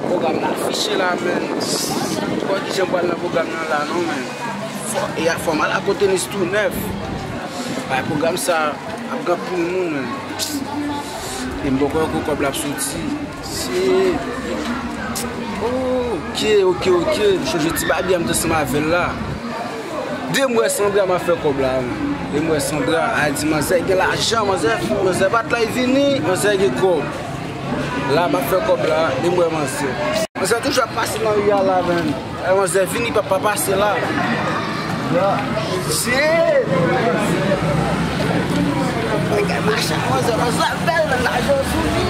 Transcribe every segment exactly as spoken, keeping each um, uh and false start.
Pwogram la afiche la, men. Mwen pa konn kijan m pral nan pwogram nan la, non, men. Fò, e a fò m al akote tenis tou nèf. Bay pwogram sa ap gen anpil moun, men. E m poko wè kote kòb la ap soti. Se. Oh, ok, ok, ok. M chonje ti bagay m te ansanm avè l la. Demen m wè Sandra m ap fè kòb la, men. Demen m wè Sandra, a di manzè gen lajan, manzè, manzè pa t la, li vini, manzè gen kòb. La, m ap fè kòb la, demen m wè manzè. Manzè toujou ap pase nan ri a la, men. E manzè vini, papa pase la. Shit! Bagay machan, manzè, manzè bèl, men lajan sou li.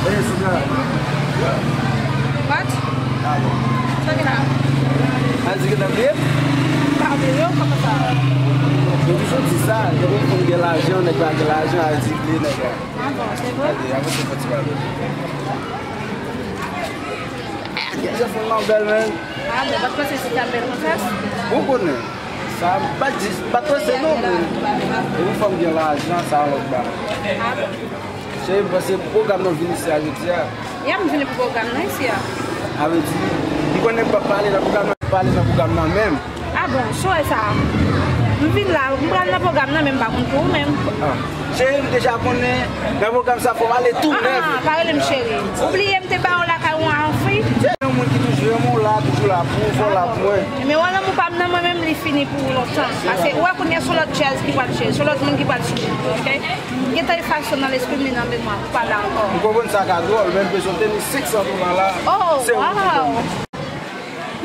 Hey, Sandra. What? Ah, bon. Sa ki la? A di ke t ap bliye? Pa bliye, kòman sa? Yo toujou di sa, depi yon fanm gen lajan, nèg pa gen lajan, a di bliye nèg la. Ah bon, se vre? Gade, avanse fò ti pale. Gade, fanm nan bèl, men. Ah bon, pa t panse si t ap bèl konsa? Ou konnen. Sa, m pa t di, m pa t panse non, men. Depi yon fanm gen lajan, sa yon lòt bagay. Ah bon. Cheri, m panse pwogram nan vin isi a jodi a. Ya, m vini pou pwogram nan isi a. A vle di, li konnen m p ap pale nan pwogram nan, pale nan pwogram nan menm. Ah bon, so e sa. M vin la, m pral nan pwogram nan, men m pa konn pou ou menm. Ah. Cheri, m deja konnen, nan pwogram sa, fò m ale tou nèf. Ah, ah, pa rele m cheri. Ou bliye m te ba ou lakay ou an fri? Se yon moun ki toujou renmen w la, toujou la pou ou, fò w la pou mwen. Nimewo lanmou pa m nan mwen menm, li fini pou ou lontan. Paske ou wè kounye a se yon lòt djaz ki pral jwe, se yon lòt moun ki pral jwe, ok? Gentan efase nan lespri m, li nan memwa m, ou pa la ankò. M konprann sa ka dwòl, men m bezwen tenis senk san dola la. Oh, se ou ki wow!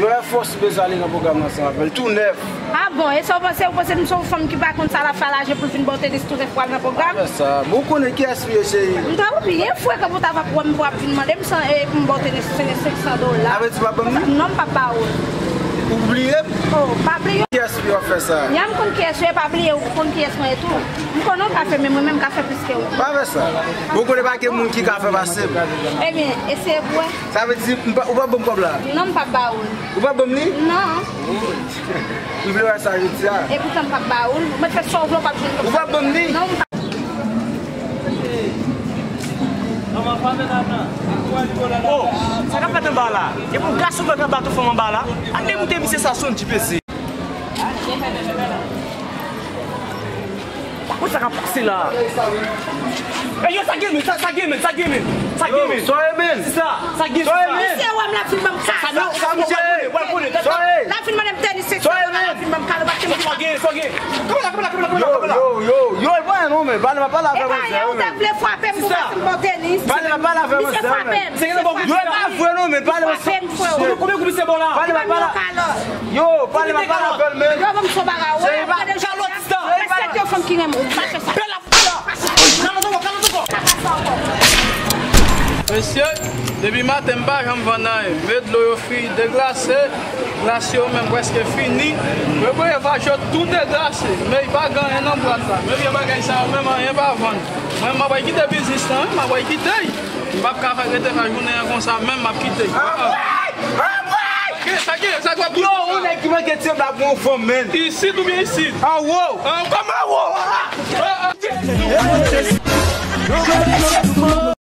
Yon Air Force bezwen ale nan pwogram nan ansanm avè l, tou nèf. Ah bon, e sa w panse, ou panse m se yon fanm ki pa konn sa l ap fè lajan pou l vin ba w tenis tou nèf pou al nan pwogram? Sa, bon, ou konnen kiyès li ye, cheri? M ta bliye, frekan pou w ta va pou wè m pou w ap vin mande m san, e, pou m ba w tenis senk san dola. Sa vle di w p ap ban m li? Non, m p ap ba ou l. Ou bliye m? Oh, pa bliye. Kiyès li w ap fè sa? Ya, m konn kiyès ou ye, pa bliye, ou konn kiyès mwen ye tou. M konnen w ka fè, men mwen menm m ka fè plis ke ou. Pa fè sa. Bon, ou konnen pa gen moun ki ka fè pase m. Ebyen, eseye pou wè. Sa vle di, m pa, ou p ap ban m kòb la? Non, m p ap ba ou l. Ou p ap ban m li? Non. M vle wè sa jodi a. E poutan m p ap ba ou l. Ou mèt fè sa w vle, w p ap jwenn kòb sa. Ou p ap ban m li? Non, m p ap. Oh, sa k ap fèt anba la? E pou gason mèt ap bato fanm anba la? Al demoute misye sa, son G P C. Ou sa k ap pase la? Ey, yo, sa gen men, sa, sa gen men, sa gen men, sa gen men. Yo, sa gen men. Sista, sa gen, sista. Misye wè m la fin ban m kado. Sa, sa, misye, wè, wè, wè, sa, la fin mande m tenis, se sa, la fin ban m kado, pa t. Sa gen, sa gen. Kanpe la, kanpe la, kanpe la, kanpe la, kanpe la. Yo, yo, yo, yo, e pa non, men, pale, m ap pale avè manzè, wi, men. Ou te vle frape m pou pase m bon tenis. Pale, m ap pale avè manzè, wi, men. Misye frape m. Yo, e pa vre non, men, pale, manzè. Frape m, freo. Konbyen, konbyen, konbyen misye ba w la? Pale, m ap pale. Yo, pale, m ap pale avè l, men. Yo, ban m son bagay, wè. Se pa kalòt, sista. Respekte yon fanm ki renmen w. Sa se sa. Bèl ap fè la. Kalòt ankò, kalòt ankò. Mesye, depi maten m pa janm vann anyen. Men dlo yo fini deglase, glas yo menm prèske fini. Men premye fwa jòt tou deglase, men pa gen anyen nan bwat la. Men vye bagay sa yo menm anyen pa vann. Mwen m ap kite biznis lan, wi, m ap kite. M p ap ka fè rete fè jounen an konsa menm, m ap kite. Anmwey! Anmwey! Sa gen, sa gen, sa gen, sa gen. Yo, yon nèg ki manke tyenb la pou yon fanm, men. Isit oubyen isit? Anwo! An, kòman anwo? Ah! Ah, ah!